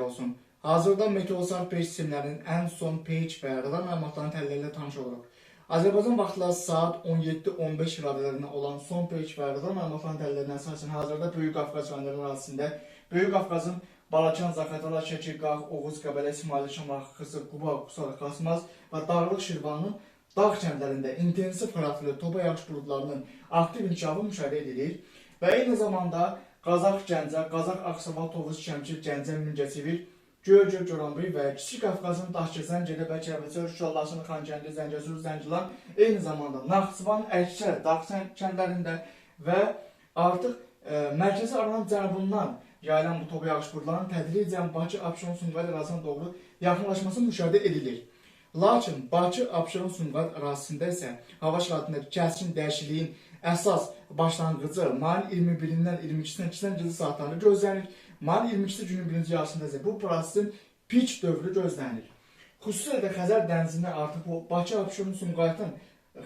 olsun. Hazırda Meteosar page sistemlərinin ən son page və radar məlumatlarının təhlili ilə tanış oluruq. Azərbaycan vaxtı saat 17:15 radələrində olan son page və radar məlumatlarının təhlilinə əsasən hazırda Böyük Qafqaz rayonları ərazisində Böyük Qafqazın Balakən, Zaqatala, Şəki, Qax, Oğuz, Qəbələ, İsmayıl, Şamaxı, Xızı, Quba, Qusar, Xasmaz və Dağlıq Şirvanın dağ kəndlərində intensiv xarakterli toba yağış buludlarının aktiv inkişafı müşahidə edilir və eyni zamanda Qazax, Gəncə, Qazax, Ağstafa, Tovuz, Şəmkir, Gəncə, Mingəçevir, Göygöl, Goranboy və Kiçik Qafqazın Daşkəsən, Gədəbəy, Kəlbəcər, Şuşa, Laçın, Xankəndi, Zəngəzur, Zəngilan, eyni zamanda Naxçıvan, Əkşər dağ kəndlərində və artıq Mərkəzi Aranın cənubundan yayılan bu toba yağış buludlarının tədricən Bakı, Abşeron, Sumqayıt ərazisinə doğru yaxınlaşması müşahidə edilir. Lakin Bakı, Abşeron, Sumqayıt ərazisində isə hava şəraitində kəskin dəyişikliyin əsas başlanğıcı mayın 21-dən 22-sinə keçən gecə saatlarında gözlənilir. Mayın 22-si günün birinci yarısında isə bu prosesin pik dövrü gözlənilir. Xüsusilə də Xəzər dənizində artıq bu Bakı, Abşeron, Sumqayıtın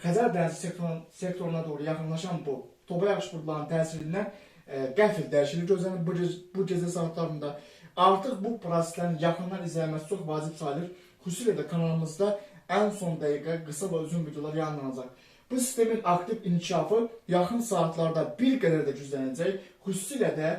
Xəzər dənizi sektoruna doğru yaxınlaşan bu toba yağış buludlarının təsirindən qəfil dəyişiklik gözlənilir bu gecə saatlarında. Artıq bu proseslərin yaxından izlənməsi çox vacib sayılır. Xüsusilə də kanalımızda ən son dəqiqə qısa və uzun videolar yayımlanacaq. Bu sistemin aktiv inkişafı yaxın saatlarda bir qədər də güclənəcək. Xüsusilə də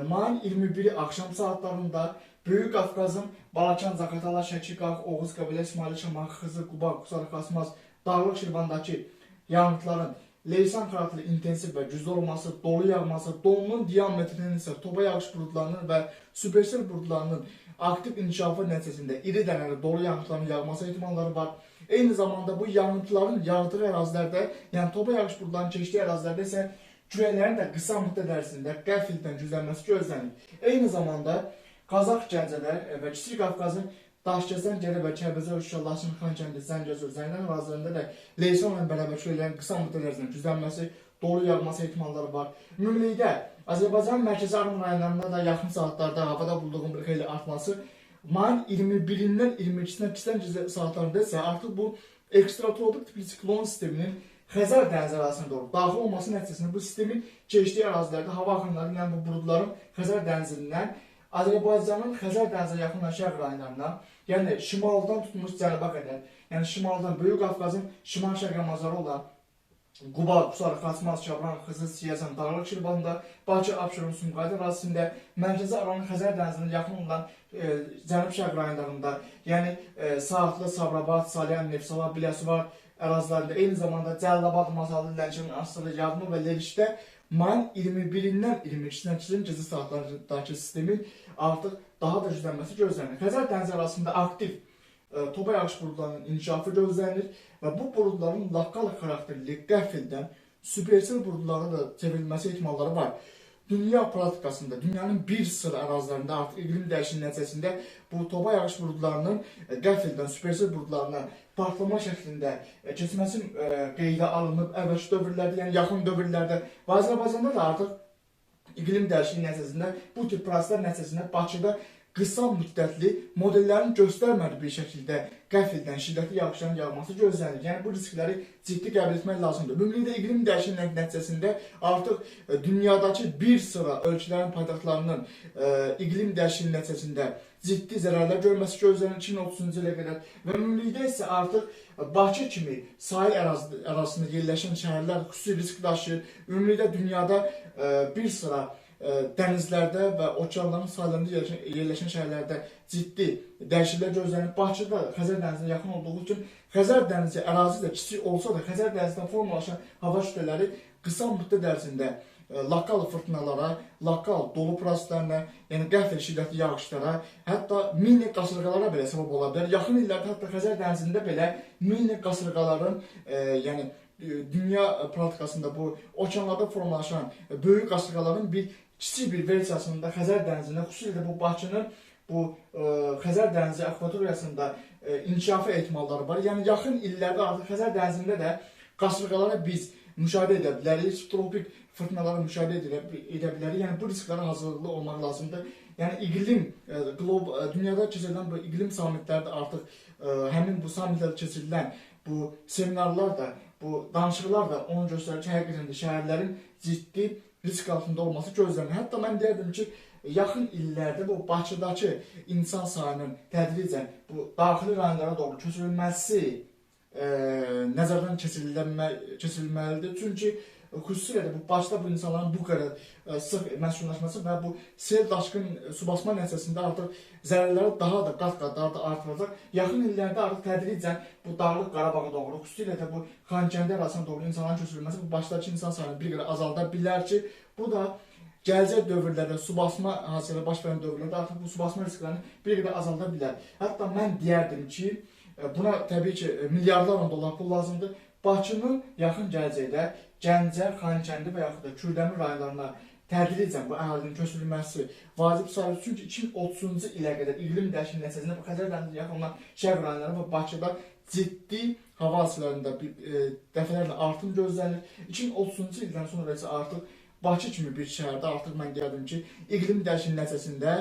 mayın 21-i axşam saatlarında Böyük Qafqazın Balakən, Zaqatala, Şəki, Qax, Oğuz, Qəbələ, İsmayıl, Şamaxı, Xızı, Quba, Qusar, Xasmaz, Dağlıq Şirvandakı yanıtların leysan xarakterli intensiv və güclü olması, dolu yağması, dolunun diametrinin isə toba yağış buludlarının və süpersel buludlarının aktiv inkişafı nəticəsində iri dənəli dolu yanıtların yağması ehtimalları var. Eyni zamanda bu yanıtların yağdığı ərazilərdə, yəni toba yağış buludlarının keçdiyi ərazilərdə isə küləklərin də qısa müddət ərzində qəfildən güclənməsi gözlənilir. Eyni zamanda Qazax, Gəncədə və Kiçik Qafqazın Daşkəsən, Gədəbəy, Kəlbəcər, Şuşa, Laçın, Xankəndi, Zəngəzur, Zəngilan ərazilərində də leysanla bərabər küləklərin qısa müddət ərzində güclənməsi, dolu yağması ehtimalları var. Ümumilikdə Azərbaycanın mərkəzi Aran rayonlarında da yaxın saatlarda havada buludluğun bir xeyli artması mayın 21-dən 22-sinə keçən gecə saatlarında isə artıq bu ekstratropik tipli siklon sisteminin Xəzər dənizi ərazisinə doğru daxil olması nəticəsində bu sistemin keçdiyi ərazilərdə hava axınları ilə bu buludların Xəzər dənizindən Azərbaycanın Xəzər dənizinə yaxın şərq rayonlarına, yəni şimaldan tutmuş cənuba qədər, yəni şimaldan Böyük Qafqazın şimal-şərq yamacları olan Quba, Qusar, Xasmaz, Şabran, Xızı, Siyəzən, Dağlıq Şirvanda, Bakı, Abşeron, Sumqayıt ərazisində, Mərkəzi Aranın Xəzər dənizinə yaxın olan cənub-şərq rayonlarında, yəni Saatlı, Sabirabad, Salyan, Neftçala, Biləsuvar ərazilərində, eyni zamanda Cəlilabad, Masallı, Lənkəran, Astara, Yağma və Levikdə mayın 21-dən 22-sinə keçən gecə saatlarındakı sistemin artıq daha da güclənməsi gözlənilir. Xəzər dənizi arasında aktiv toba yağış buludlarının inkişafı gözlənilir və bu buludların lokal xarakterli qəfildən süpersel buludlara da çevrilməsi ehtimalları var. Dünya praktikasında, dünyanın bir sıra ərazilərində artıq iqlim dəyişikliyi nəticəsində bu toba yağış buludlarının qəfildən süpersel buludlarına partlama şəklində keçməsi qeydə alınıb əvvəlki dövrlərdə, yəni yaxın dövrlərdə və Azərbaycanda da artıq iqlim dəyişikliyi nəticəsində bu tip proseslər nəticəsində Bakıda qısa müddətli modellərin göstərmədiyi bir şəkildə qəfildən şiddətli yağışların yağması gözlənilir. Yəni bu riskləri ciddi qəbul etmək lazımdır. Ümumilikdə iqlim dəyişikliyi nəticəsində artıq dünyadakı bir sıra ölkələrin paytaxtlarının iqlim dəyişikliyi nəticəsində ciddi zərərlər görməsi gözlənilir 2030-cu ilə qədər və ümumilikdə isə artıq Bakı kimi sahil ərazisində yerləşən şəhərlər xüsusi risk daşıyır. Ümumilikdə dünyada bir sıra dənizlərdə və okeanların sahillərində yerləşən şəhərlərdə ciddi dəyişikliklər gözlənilir. Bakıda Xəzər dənizinə yaxın olduğu üçün Xəzər dənizi ərazi də kiçik olsa da Xəzər dənizindən formalaşan hava kütlələri qısa müddət ərzində lokal fırtınalara, lokal dolu proseslərinə, yəni qəfil şiddətli yağışlara, hətta mini qasırğalara belə səbəb ola bilər. Yaxın illərdə hətta Xəzər dənizində belə mini qasırğaların, yəni dünya praktikasında bu okeanlarda formalaşan böyük qasırğaların bir kiçik bir versiyasında Xəzər dənizində, xüsusilə də bu Bakının bu Xəzər dənizi akvatoriyasında inkişafı ehtimalları var. Yəni yaxın illərdə artıq Xəzər dənizində də qasırğalara biz müşahidə edə bilərik, tropik fırtınaları müşahidə edə bilərik. Yəni bu risklərə hazırlıqlı olmaq lazımdır. Yəni iqlim, dünyada keçirilən bu iqlim samitləri də artıq həmin bu samitlərdə keçirilən bu seminarlar da, bu danışıqlar da onu göstərir ki, həqiqətən də şəhərlərin ciddi risk altında olması gözlənilir. Hətta mən deyərdim ki, yaxın illərdə bu Bakıdakı insan sayının tədricən bu daxili rayonlara doğru köçürülməsi nəzərdən keçirilməlidir. Çünki xüsusilə də bu Bakıda bu insanların bu qədər sıx məskunlaşması və bu sel daşqın su basma nəticəsində artıq zərərləri daha da qat-qat daha da artıracaq. Yaxın illərdə artıq tədricən bu Dağlıq Qarabağa doğru, xüsusilə də bu Xankəndi ərazisinə doğru insanların köçürülməsi bu Bakıdakı insan sayını bir qədər azalda bilər ki, bu da gələcək dövrlərdə su basma hadisələri baş verən dövrlərdə artıq bu su basma risklərini bir qədər azalda bilər. Hətta mən deyərdim ki, buna təbii ki, milyardlarla dollar pul lazımdır. Bakının yaxın gələcəkdə Gəncə, Xankəndi və yaxud da Kürdəmir rayonlarına tədricən bu əhalinin köçürülməsi vacib sayılır. Çünki 2030-cu ilə qədər iqlim dəyişikliyi nəticəsində bu Xəzər dənizinə yaxın olan şərq rayonları və Bakıda ciddi hava hadisələrində dəfələrlə artım gözlənilir. 2030-cu ildən sonra isə artıq Bakı kimi bir şəhərdə artıq mən deyərdim ki, iqlim dəyişikliyi nəticəsində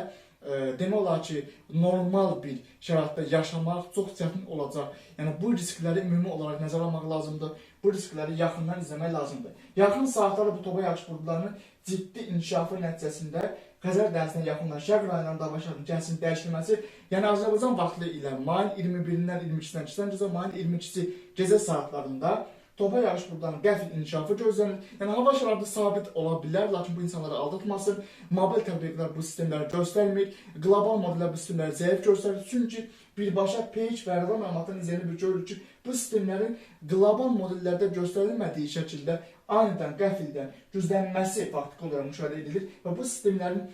demək olar ki, normal bir şəraitdə yaşamaq çox çətin olacaq. Yəni bu riskləri ümumi olaraq nəzərə almaq lazımdır. Bu riskləri yaxından izləmək lazımdır. Yaxın saatlarda bu toba yağış buludlarının ciddi inkişafı nəticəsində Xəzər dənizinə yaxın olan şərq rayonlarında hava şəraitinin kəskin dəyişilməsi, yəni Azərbaycan vaxtı ilə mayın 21-dən 22-sindən keçən gecə, mayın 22-si gecə saatlarında toba yağış buludlarının qəfil inkişafı gözlənilir. Yəni hava şəraiti sabit ola bilər, lakin bu insanları aldatmasın. Mobil tətbiqlər bu sistemləri göstərmir. Qlobal modellər bu sistemləri zəif göstərir. Çünki birbaşa page və radar məlumatların üzərində bir görürük ki, bu sistemlərin qlobal modellərdə göstərilmədiyi şəkildə anidən, qəfildən güclənməsi faktiki olaraq müşahidə edilir və bu sistemlərin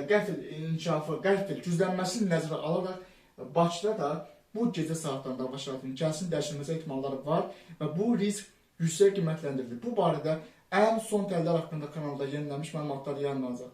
qəfil inkişafı, qəfil güclənməsini nəzərə alaraq Bakıda da bu gecə saatlarında hava şəraitinin kəskin dəyişilməsi ehtimalları var və bu risk yüksək qiymətləndirilir. Bu barədə ən son təhlillər haqqında kanalda yenilənmiş məlumatlar yayımlanacaq.